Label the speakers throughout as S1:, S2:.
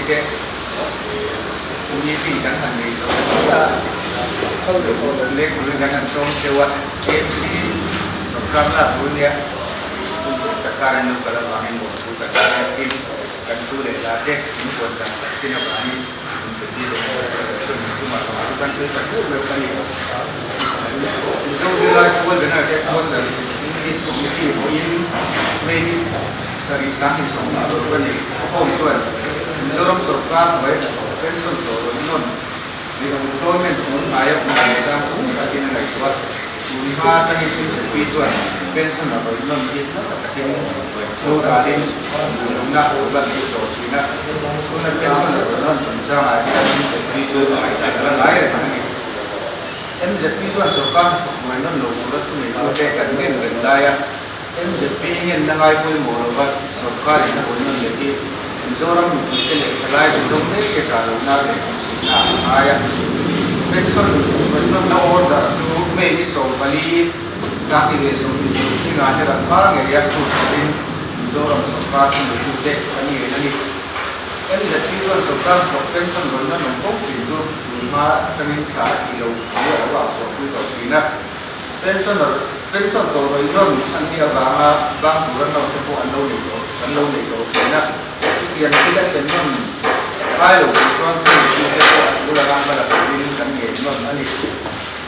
S1: te meeting kan han nei zo ta chiah a, leng turin kan han sawm teuh a, AMC sawrkar lak tur nia hun chak tak kar an lo kal avangin lawmthu kan hria tin kan thu leh hla te min puan dan sak chin avangin chuan min chungah lawmthu kan sawi tak meuh meuh a ni. Mizo zirlai pawl General Headquarters Committee pawhin May ni sarih 2016 a ni. Thukhawm chuan Mizoram sorkar hnuai hnathawh pension tawh rawn nawn re-employment tun hnaia awm chungchang chu takin a ngaihtuah. Tun hma atangin MZP chuan pension a rawn nawn hi nasa takin do dalin duhlohna a lan tir tawh thin a. Tuna pension a rawn nawn chungchangah hian MZP chu a ngaihtuah la ngai reng a ni. MZP chuan sorkar hnathawk hnuai nawn lo tura thuneitu te kan ngen reng lai a, MZP ngenna ngai pawimawh lova sorkarin a rawn nawn leh hi Mizoram mipuite leh thalai duhzawng mek te zah lohna leh hmuhsitna a ngai a. Pension rawn nawnna order chu May ni 14, 2020 hringa hi ran hma ngeia sut turin Mizoram sorkar thuneitute kan ngen a ni. MZP chuan sorkar hnathawk pension rawn nawn awm fo thin chu tun hma atangin tha a tih lo thu a lo au chhuahpui tawh thin a. Pensioner pension tawh rawih nawn an nih avanga bang tur an nawn te pawh an lo nei tawh kan lo nei tawh thin a. Chutiang thil a thlen nawn ngai lo tur chuan thuneitu te pawh a tul anga hma la turin kan ngen nawn a ni.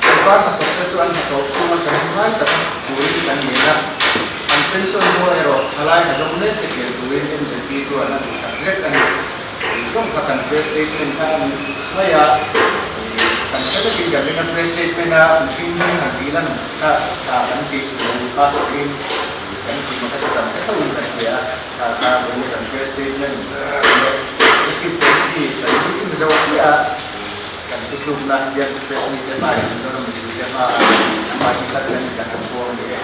S1: Sorkar hnathawk te chu an hnathawh chhunga thahnem ngai tak turin kan ngen a. An pension hnuah erawh thalai hna zawng mek te kel turin MZP chuan a duh tak zet a ni. Zawng kha kan press statement kha a ni mai a, kan hre vekin kan ring a, press statement a mihring hming han tih lan kha tha kan tih lo a tiin kan tih kha chu kan hre tho in kan hria a, kha kha vawiin kan press statement leh executive committee kan meeting zo chiah a, kan thutlukna hian press meet te hmain Mizoram mipui te hma a mahni khat kan kan han puang a ni e.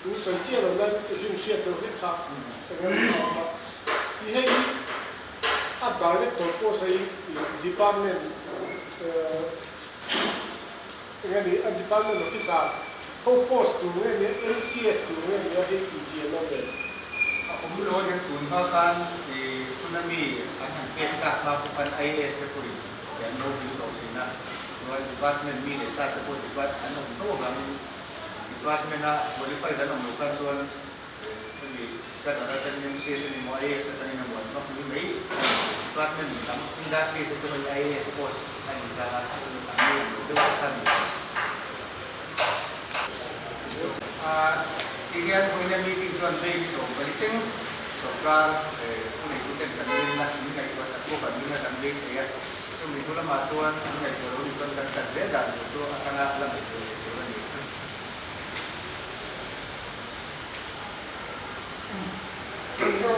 S2: Tu sawi chiah lo lai rin hriat deuh hlek kha eng emaw a awm a. I hei hi a director post a hi department eng a ni a department officer ho post tur nge nia MCS tur nge nia hei tih chian a ve.
S1: A awm lo a nia tun hma khan tuna mi an han pek tak hma pawh khan IAS te pawhin an lo vil tawh thin a, chuan department mi leh sa te pawh an awm tho avangin Department a qualified an awm loh khan chuan hemi cadre atangin MCS a ni maw IAS atangin a muan vak ni mai. Department dang industry te chu hei IAS post a ni ta a, an ni ang lo deuh te kha a ni. Ti hian vawiina meeting chuan May ni 14 thleng sorkar thuneituten kan rinna min ngaihtuah sak bawk an ringa kan beisei a. Chumi hnu lamah chuan an ngaihtuah lo nih chuan kan kal zel dan tur chu atanga la ngaihtuah leh tur a ni.
S3: Englo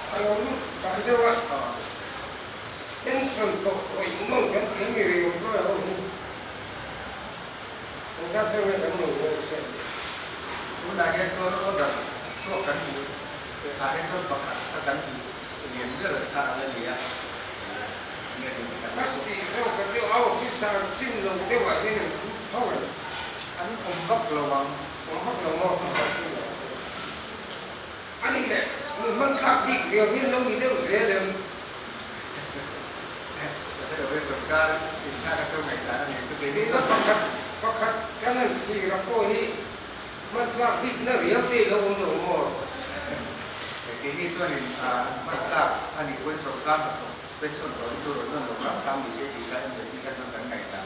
S3: a lo lut kai deuh a, pension tawh rawih nawn kan ti a mi rei awm dawn ho hi engzat deuh nge kan nei dawn hriat ni.
S1: Tunah hian chuan order chhuak kan hmuh ah hian chuan pakhat kha kan hmuh lian ber kha a la ni a.
S3: Ka tih zawk a chu a officer chin lo deuh ah hian an thu tho em?
S1: An awm vak lo ang.
S3: Awm vak lo maw officer chin lo ah chuan. A nih leh mi hman thlak bik riau hian lo ni deuh zel em?
S1: Ka hre lo e sorkar inthlak a chu ngaihdan a nih chu kei ni
S3: chuan. Pakhat pakhat kan han thlir a pawh hi hman tlak bik na riau te i lo awm lo maw?
S1: Keini chuanin hman tlak a nih pawhin sorkar hnathawk pension tawh hi chu rawn nawn lo ram ram ni se tih kha MLP kha chuan kan ngaihdan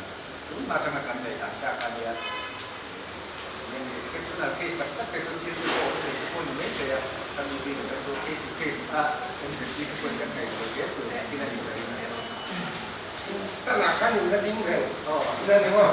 S1: tunhma atanga kan ngaihdan sa kha nia. Engemaw exceptional case tak tak te chu thil te pawh awm thei te pawh ni mai thei a, ka mi bik ah chuan case to case a MZP te pawhin kan ngaihtuah zel tur thil a ni ka ring a.
S3: Instant ah khan in la ding reng ila ni maw?